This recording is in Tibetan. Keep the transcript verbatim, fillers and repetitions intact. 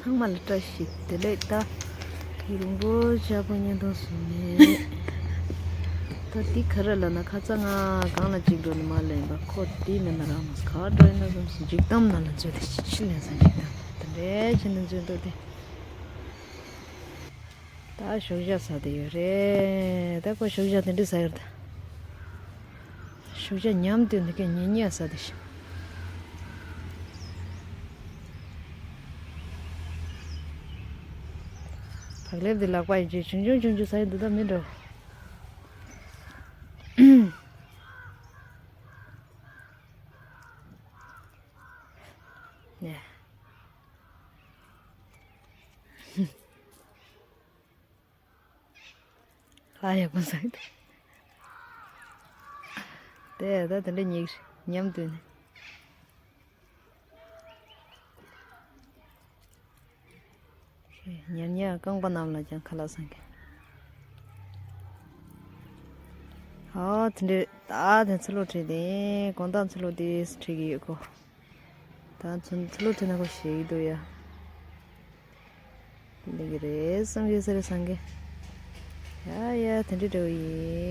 ཚང་མ་ལ་བཀྲ་ཤིས་བདེ་ལེགས། ད་ཡིག་རིང་པོ་ཆག་པོ་བརྙན་ཐུང་བཟོས་མེད། ད་འདི་ག་རེ་ལབ་ན། ཁ་ཚ་ང་གང་ལ་འཇིགས་འགྲོ་ནི་མ་ལེན་པ། ཁོ་འདི་མེད་ན་རང་མ་ག་འགྲོ་ཡིན་ན་བསམ་སོང་། འཇིགས་གཏམ་ནང་ལ་འཛུལ་ཏེ་ཕྱི་ལན་སང་འཇིགས་གཏམ་དེ་འདྲའི་ཕྱི་ནས་འཛུལ་འདུག་སྟེ། ད་ཞོགས་ཇ་ཟ་དེ་ཡོད་རེད། ད་ཁོ་ཞོགས་ཇ་དེ་འདྲ་ཟ་ཡོད་རེད། ད་ཞོགས་ཇ་ཉམས་དུས་འདི་གས་ཉེ་ཉེ་ཟ་དེ་ཤི། བག་ལེབ་དེ་ལག་པ་ཡིན་ཅིག་ཆུང་ཆུང་ཆུང་ཆུང་ཟ་ཡི་འདུག་ད་མི་འགྲོ། ནས། ལྷ་ཡག་པོ་ཟ་གི་འདུག་དེ་ད་དེ་འདྲ་ཉིག་ཉམས་དུས་ནས། ཉར་ཉར་རྐང་པ་རྣམས་ལ་ཀྱང་ཁ་ལག་བཟང་གི། ཨོ་དེ་འདྲས་ད་དེ་ཚུར་ལོག་ཁྲིད་དེ་དགོང་དག་ཚུར་ལོག་དེ་ཁྲིད་ཀྱི་ཡོད་གོ། ད་ཚུར་ཚུར་ལོག་ཁྲིད་ན་གོ་ཞེ་གི་འདུག་ཡ། འདི་གི་རེད་བསམ་གི་ཟེར་བཟང་གི། ཡ་ཡ་དེ་འདྲས་འདྲ་བོ་ཡིན།